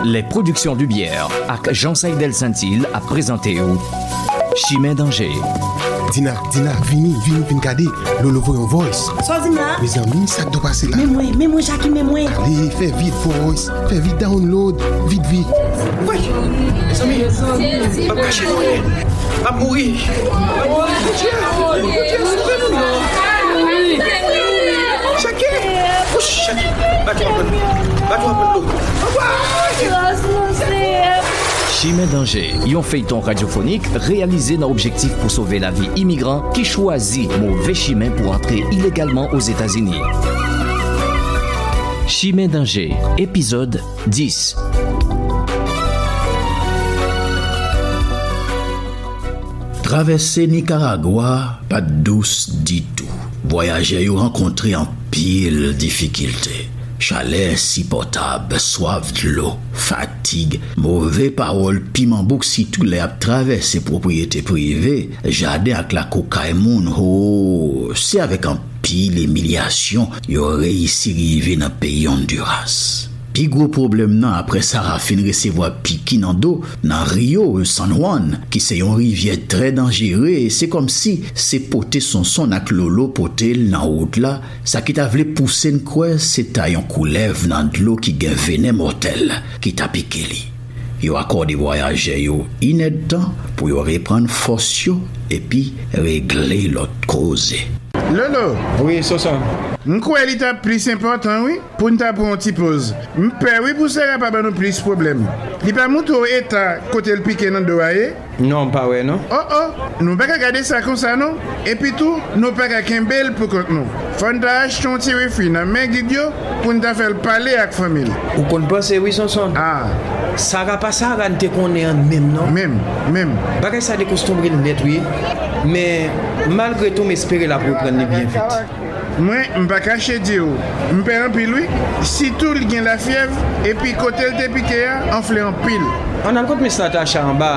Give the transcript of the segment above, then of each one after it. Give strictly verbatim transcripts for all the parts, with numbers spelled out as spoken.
Les Productions Lumière ak Jean Saïdel Saintil ap prezante w Chimen Danje. Dina, Dina, vini, vini, vin gade. Lolo voye yon voice. Sa w di m la? Mezanmi, sa k dwe pase la? Men mwen, men mwen, Jackie, men mwen. Ale, fè vit, voice. Fè vit, download. Vit, vit. Woy! Mezanmi, m ap kache mwen. M ap mouri. Bondye, Bondye, sove nou non. Jackie! Wouch, Jackie! Bato ap pran, bato ap pran dlo. Chimen Danje, yon feyton radyofonik reyalize nan objektif pou sove lavi imigran ki chwazi move chimen pou antre ilegalman Ozetazini. Chimen Danje, epizòd dis. Travèse Nikaragwa pa t dous ditou. Vwayajè yo rankontre anpil difikilte. Chalè ensipòtab, swaf dlo, fatig, move pawòl piman bouk, sitou lè y ap travèse pwopriyete prive, jaden ak lakou kay moun. Ho, se avèk anpil imilyasyon yo reyisi rive nan peyi Ondiras. Pi gwo pwoblèm nan, apre Sara fin resevwa piki nan do nan Rio San Juan, ki se yon rivyè trè danjere, se kòmsi se pote Sonsonn ak Lolo pote l nan wout la, sa ki ta vle pouse n kwè se ta yon koulèv nan dlo ki gen venen mòtèl ki ta pike li. Yo akòde vwayajè yo inèdtan pou yo reprann fòs yo epi regle lòt koze. Lolo! Wi, Sonsonn. M kwè li t ap plis enpòtan, wi, pou n ta pran yon ti poz. M pè, wi, pou Sara pa ban nou plis pwoblèm. Li pa montre w eta kote l pike nan do a ye? Non, m pa wè, non. O, o! Nou pa ka gade sa konsa, non. Epi tou, nou pa ka kenbe l pou kont nou. Fò n ta achte yon ti wifi nan men gid yo pou n ta fè l pale ak fanmi l. Ou konn panse, wi, Sonsonn. Ah. Sara pa Sara n te konnen an menm, non. Menm, menm. Bagay sa dekostonbre l nèt, wi. Men, malgre tou, m espere l ap reprann li byen vit. Mwen, m pa kache di w, m pè anpil, wi. Sitou l gen lafyèv, epi kote l te pike a, anfle anpil. Ann al kot Miss Natacha anba,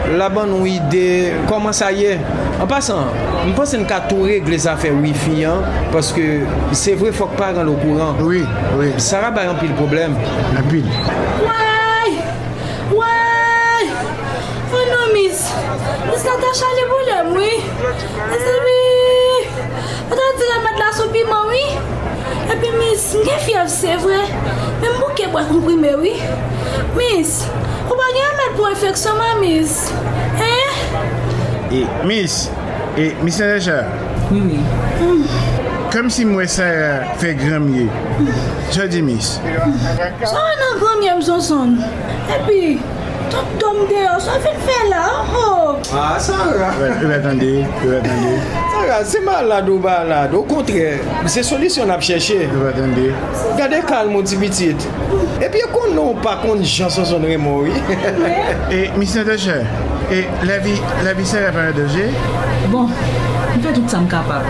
l a ban nou ide kòman sa ye. An pasan, m panse n ka tou regle zafè wifi an, paske se vre fòk paran l okouran. Wi, wi. Sara bay anpil pwoblèm. Anpil. Way! Way! Oh non, Miss. Miss Natacha li boule m, wi. Mezanmi! Ou ta di remèd la sou piman, wi. Epi, Miss, m gen fyèv, se vre. Men m bouke bwè konprime, wi. Miss, ou pa gen remèd pou enfeksyon, ma, Miss? Hein? E, Miss, e, Miss Natacha. Wi, wi. Kòmsi m wè Sara fè granmye. Sa w di, Miss? Sa w wè nan granmye m, Sonsonn? Epi, tout do m deyò, sa w vin fè la? Oh! Ah, Sara. Ou pa tande, ou pa tande. Sara, se malad ou malad. Okontrè, se solisyon n ap chèche. Ou pa tande. Gade kalm ou, ti pitit. Epi, ou konnen ou pa konn jan Sonsonn renmen w, wi. E, Miss Natacha, e, lavi, lavi Sara pa an danje? Bon, m fè tout sa m kapab.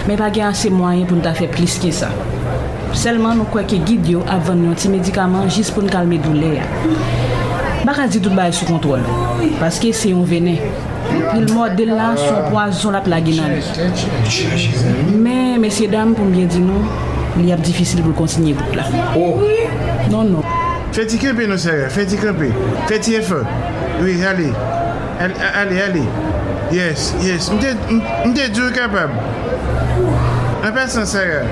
Men pa gen ase mwayen pou n ta fè plis ke sa. Sèlman nou kwè ke gid yo ap vann yon ti medikaman jis pou n kalme doulè a. M pa ka di tout bagay sou kontwòl, paske se yon venen. Epi l mòde l la, se yon pwazon l ap lage nan li. Men, mesye dam, pou m byen di nou, li ap difisil pou l kontinye wout la. Oh. Non, non. Fè ti kanpe non, Sara, fè ti kanpe. Fè ti efò. Wi, ale. Al-, a-, ale, ale. Yes, yes. M te, m, m te di w kapab. An pasan, Sara,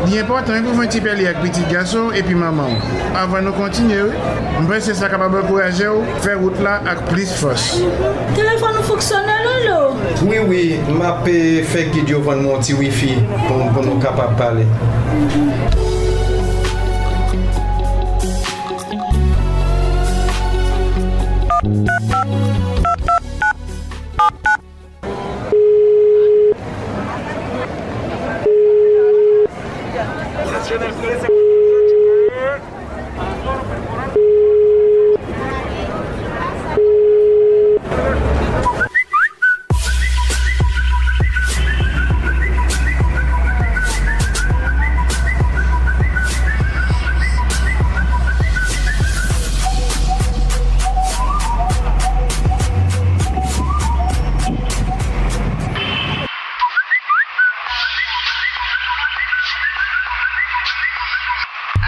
li enpòtan wi pou w fè yon ti pale ak pitit gason w epi manman w. Anvan nou kontinye, wi. M panse sa kapab ankouraje w fè wout la ak plis fòs. Telefòn ou fonksyone, Lolo? Wi, wi. M ap, eh, fè gid yo vann mwen yon ti wifi pou, pou nou kapab pale.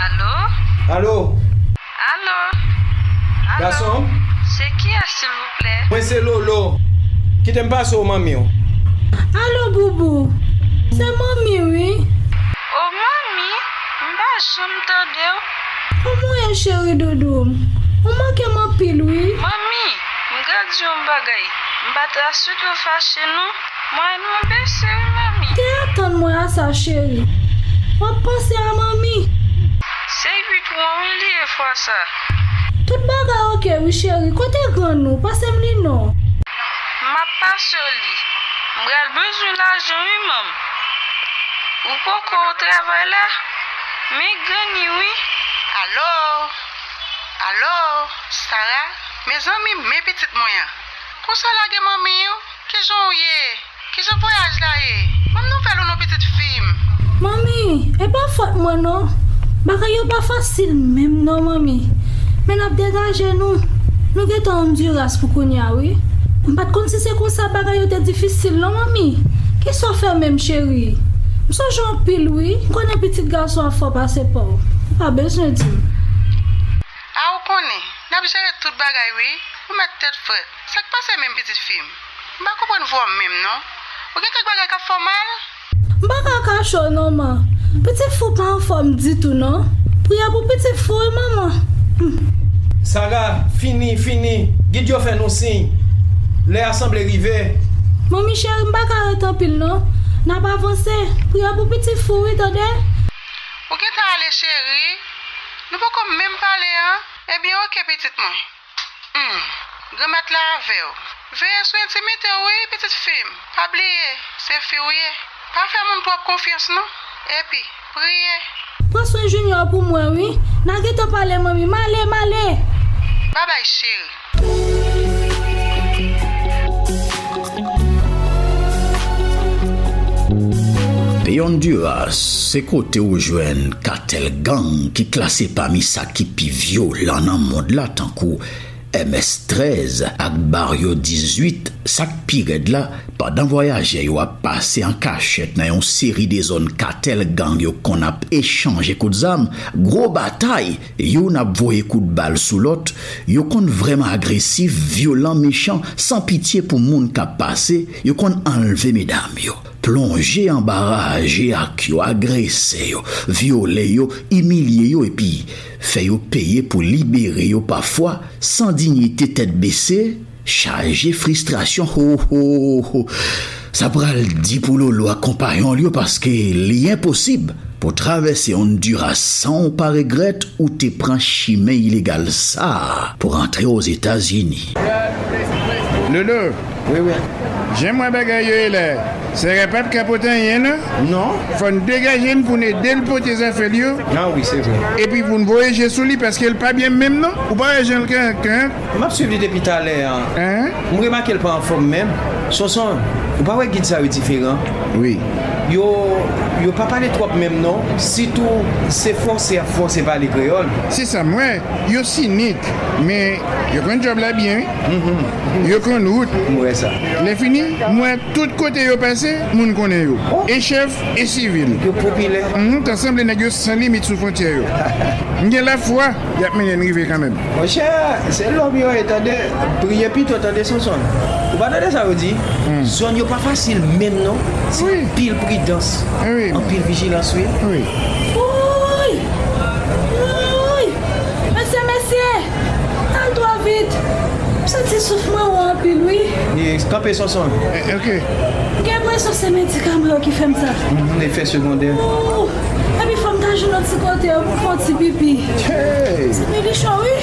Alo? Alo? Alo? Gason? Se kiyès, silvouplè? Mwen se Lolo. Kite m pase w manmi w. Alo, Boubou. Se manmi, wi. O manmi, m pa janm tande w. Kòman w ye, cheri doudou m? Ou manke m anpil, wi. Manmi, m ka di w yon bagay. M pa ta swete w fache, non. Mwen nou bese wi, manmi. Te atann mwen a sa, cheri. W ap panse a manmi. Se uit wan wi li ye fwa sa. Tout bagay oke wi, cheri. Kote grann ou? Pase m li non. M ap pase w li. M pral bezwen lajan wi, manm. Ou poko travay la? Men grann li wi. Alo? Alo? Sara? Mezanmi, men pitit mwen an. Konsa w lage manmi w? Kijan w ye? Kijan vwayaj la ye? Ban m nouvèl ou non, pitit fi m. Manmi, e pa fòt mwen non. Bagay yo pa fasil menm non, manmi. Men n ap degaje nou. Nou gentan Honduras pou kounye a, wi. M pa t konn si se konsa bagay yo te difisil non, manmi. Kisa w fè menm, cheri? M sonje w anpil, wi. M konnen pitit gason an fò pase pa w. Ou pa bezwen di m. A, ou konnen, n ap jere tout bagay, wi. Ou mèt tèt frèt. Sa k pase menm, pitit fi m? M pa konprann vwa w menm non. Ou gen kèk bagay k ap fè w mal? M pa ka kache w non, man. Pitit fi w pa anfòm ditou non. Priyè pou pitit fi w wi, manman. Hmm. Sara, fini, fini. Gid yo fè nou siy. Lè a sanble rive. Manmi cheri, m pa ka ret anpil non. N ap avanse. Priyè pou pitit fi w wi, tande? Ou gentan ale, cheri? Nou poko menm pale an. Ebyen, oke, pitit mwen. Hmm, Granmèt la avè w. Veye sou entimite w wi, pitit fi m. Pa bliye, se fi w ye. Pa fè moun twòp konfyans non. Epi, priye. Pran swen Junior pou mwen wi. N a gentan pale manmi. M ale, m ale. Babay cheri. Peyi Honduras se kote ou jwenn katèl gang ki klase pami sa ki pi vyolan nan mond la, tankou M S trèz ak Barrio dizuit. Sa k pi rèd la, pandan vwayajè yo ap pase an kachèt nan yon seri de zòn katèl gang yo konn ap echanje kout zam, gwo batay, youn ap voye kout bal sou lòt, yo konn vrèman agresif, vyolan, mechan, san pitye pou moun k ap pase, yo konn anlve medam yo, plonje anba raje ak yo, agrese yo, vyole yo, imilye yo epi fè yo peye pou libere yo pafwa, san diyite, tèt bese, chaje fristrasyon. Ho, ho, ho. Sa pral di pou Lolo ak konpayon l yo paske li enposib pou travèse Honduras san w pa regrèt ou te pran chimen ilegal sa a pou rantre Ozetazini. Lolo, wi, wi. Jan m wè bagay yo ye la, Sara p ap ka pote anyen non. Non. Fò n degaje n pou n ede l pote zafè l yo. Ah wi, se vre. Epi pou n voye je sou li paske l pa byen menm non. Ou pa wè jan l kankan? M ap swiv li depi talè a. Hein? M remake l pa anfòm menm. Sonson, ou pa wè gid sa yo diferan? Wi. Yo, yo pa pale twòp menm non. Sitou, se fòse y ap fòse pale kreyòl. Se sa m wè. Yo sinik, men yo konn djòb la byen wi. Mhm. Yo konn wout. M wè sa. Lè fini, m wè tout kote yo pase, moun konnen yo. Oh. E chèf, e sivil. Yo popilè. Mhm, ta sanble nèg yo san limit sou fwontyè yo. M gen lafwa y ap mennen n rive kanmenm. Monchè, se lòm yo ye, tande. Priye pito, tande, Sonson. Ou pa tande sa yo di? Hmm. Zòn yo pa fasil menm non. Se, wi, anpil pridans, wi, anpil vijilans, wi. Wi. Wouy! Wouy! Mesye, mesye! Al twò vit! M santi souf mwen wo anpil, wi. E, kanpe, Sonson. Eh, ok. M gen enpresyon se medikaman yo ki fè m sa. Mhm, efè segondè. Ooh! Epi fò m ta jwenn yon ti kote pou m fè yon ti pipi. Hey! Se melichon, wi.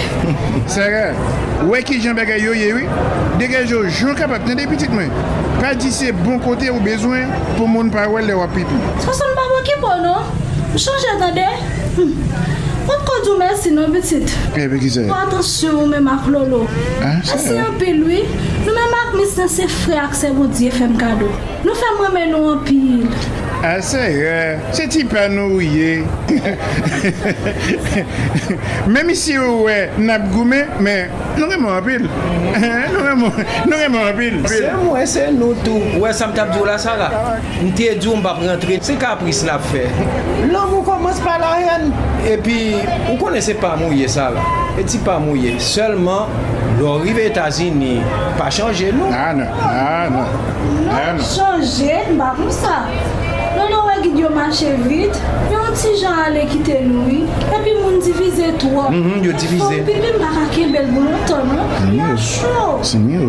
Sara, ou wè kijan bagay yo ye, wi. Degaje w jan w kapab, tande, pitit mwen. Pa di se bon kote ou bezwen pou moun pa wè l lè w ap pipi. Sonson, m p ap okipe w, non. M chanje, tande. Hmm. Mwen poko di w mèsi non, pitit. Epi kisa? Pou atansyon ou menm ak Lolo. Ah, sa. Mèsi anpil, wi. Nou menm ak Mis lan se frè ak sè Bondye fè m kado. Nou fè m renmen nou anpil. Ah, Sara, se tipa nou ou ye. Menm si ou wè n ap goumen, men nou renmen w anpil. Nou renmen, nou renmen w anpil. Se mwen, se nou tou. Ou wè sa m t ap di w la, Sara? M te di w m p ap rantre. Se kapris l ap fè. Lanmou kòmanse pa lahèn. Epi, ou konnen se pa m ou ye, Sara. E ti pa mouye. Sèlman, lè w rive Etazini, pa chanje non. Ah non, ah non, ah non. Chanje, m pa konsa. Lè w wè gid yo mache vit, yo yon ti jan ale kite nou, wi. Epi moun divize twòp. Mhm, yo divize. Fòm pipi m pa ka kenbe l pou lontan non. Li a cho. Tanmi.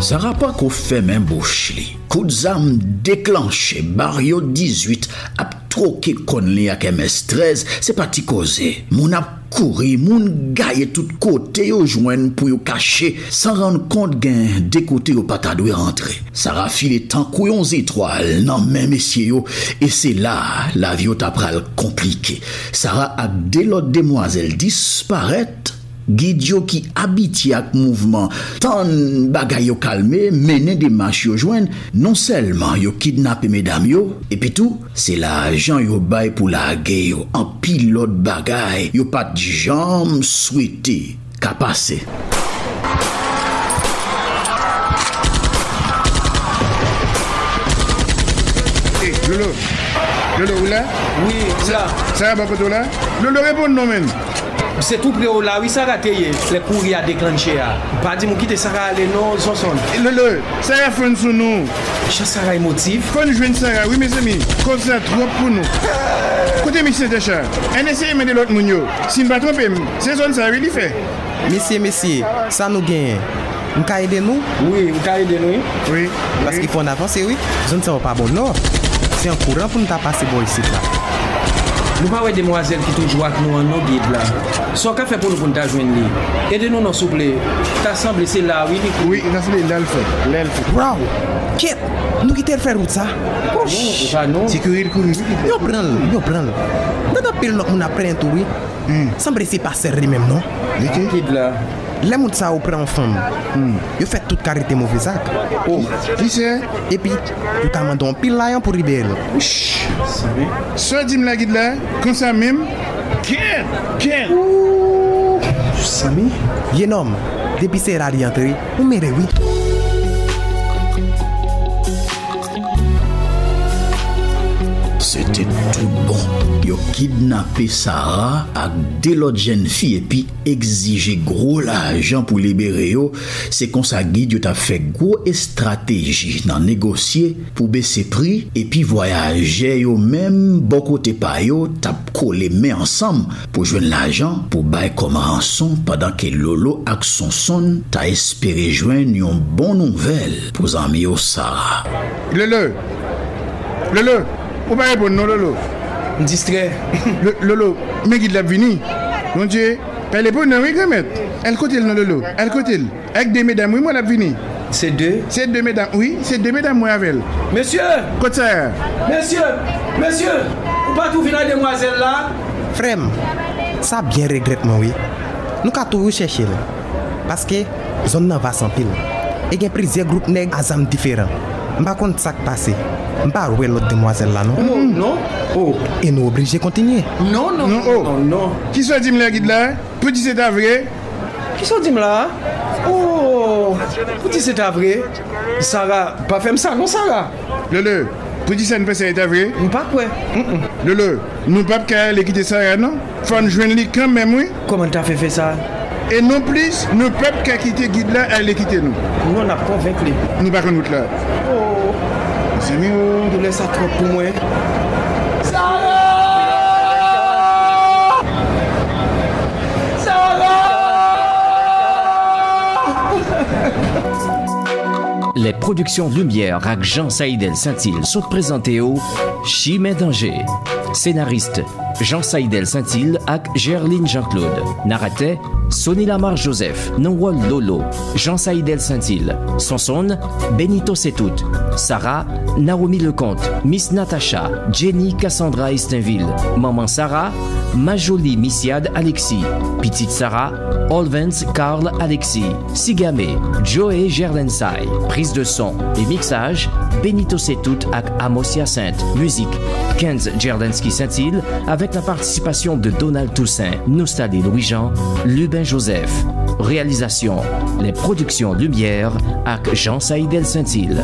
Sara pako fèmen bouch li. Kout zam deklanche, Barrio dizuit ap twoke kòn li ak M S trèz, se pa ti koze. Moun ap kouri, moun gaye tout kote yo jwenn pou yo kache, san rann kont gen de kote yo pa ta dwe rantre. Sara file tankou yon zetwal nan men mesye yo, e se la lavi yo ta pral konplike. Sara ak de lòt demwazèl disparèt. Gid yo ki abitye ak mouvman, tann bagay yo kalme, mennen demach yo jwenn, non sèlman yo kidnape medam yo, epi tou, se lajan yo bay pou lage yo, anpil lòt bagay yo pa t janm swete ka pase. Ey, Lolo. Lolo, ou la? Wi, m la. Sa va bò kote w la? Lolo, reponn non, menn. Se tou pre w la, wi, Sara te ye, lè kouri a deklanche a. Pa di m ou kite Sara ale non, Sonson. Lolo, Sara fann sou nou. Jan Sara emotif. Fò n jwenn Sara, wi, mezanmi. Kòb sa twòp pou nou. Kote misye Tacha? Ann eseye mande lòt moun yo. Si m pa twonpe m, se zòn sa, wi, li fè. Mesye, mesye, sa nou genyen? M ka ede nou? Wi, ou ka ede nou, wi. Wi. Paske fò n avanse, wi. Zòn sa yo pa bon, non. Se an kouran pou n ta pase bò isit la. Nou pa wè demwazèl ki toujou ak nou an non, gid la. Sa w ka fè pou nou pou n ta jwenn li? Ede nou non, souple. Ta sanble se la, wi, li. Wi, ta sanble la l fè. La l fè. Waw! Kèt! Nou kite l fè wout sa? Wouch! Non, e pa nou. Se kouri l kouri, wi. Yo pran l, yo pran l. Gade anpil lòt moun ap plenyen tou, wi. Hmm. Sanble se pastè li menm non. Gid la. Lè moun sa yo pran yon fanm, yo fè tout kalite move zak. Oh, ki se? Epi, yo ka mande yon pil lajan pou libere l. Wouch! Sa w di m la, gid la? Konsa menm? Kèt! Kèt! Ooh! Sanmi? Ye nonm, depi se la li antre, ou mele wi. Se te tout bon. Yo kidnape Sara ak de lòt jèn fi epi egzije gwo lajan pou libere yo. Se konsa gid yo t ap fè gwo estrateji nan negosye pou bese pri, epi vwayajè yo menm, bò kote pa yo, t ap kole men ansanm pou jwenn lajan pou bay kòm ranson, pandan ke Lolo ak Sonsonn ta espere jwenn yon bon nouvèl pou zanmi yo Sara. Lolo! Lolo! Ou pa reponn non, Lolo. M distrè. Lo-, Lolo, men gid la ap vini. Bondye, pale pou nou, wi, Granmèt. Al kote l non, Lolo. Al kote l. Ak de medam, wi, mwen l ap vini. Se de? Se de medam, wi, se de medam mwen avè l. Mesye! Kot sa a? Mesye! Mesye! Ou pa tou vin ak demwazèl la? Frè m, sa byen regrèt mwen, wi. Nou ka tou rechèche l. Paske zòn nan vas anpil. E gen plizyè gwoup nèg a zam diferan. M pa konn sa k pase. M pa wè lòt demwazèl la, non. Oh, non. Oh. E nou oblije kontinye. Non, non, non, oh, non, non. Kisa w di m la, gid la? Poutji se ta vre? Kisa w di m la? Oh, poutji se ta vre? Sara, pa fè m sa non, Sara. Lolo, poutji sa n fè sa e ta vre? M pa kwè. Mm-mm. Lolo, nou p ap ka ale kite Sara non. Fò n jwenn li kanmenm, wi. Kòman n ta fè fè sa? E non plis, nou p ap ka kite gid la ale kite nou. Non, n ap konvenk li. Nou pa konn wout la. Oh. Mezanmi, oh. Doulè sa twòp pou mwen. Sara! Sara! Les Productions Lumière ak Jean Saïdel Saintil sot prezante w Chimen Danje. Senaris, Jean Saïdel Saintil ak Gerline Jean-Claude. Naratè, Sony Lamar Joseph nan wòl Lolo, Jean Saïdel Saintil. Sonsonn, Benito Setout. Sara, Naomi Leconte, Miss Natacha, Jenny Cassandra Estenville. Manman Sara, Majolie Misiade Alexis. Pitit Sara, Olvens Carl Alexis. Sigame, Joey Gerlensay. Prise de son et mixage, Benito Setout ak Amos Hyacinthe. Mizik, Kenz Gerlensky Saintil, avec la participation de Donald Toussaint, Nostali Louis-Jean, Lubin Joseph. Réalisation, Les Productions Lumière ak Jean Saïdel Saintil.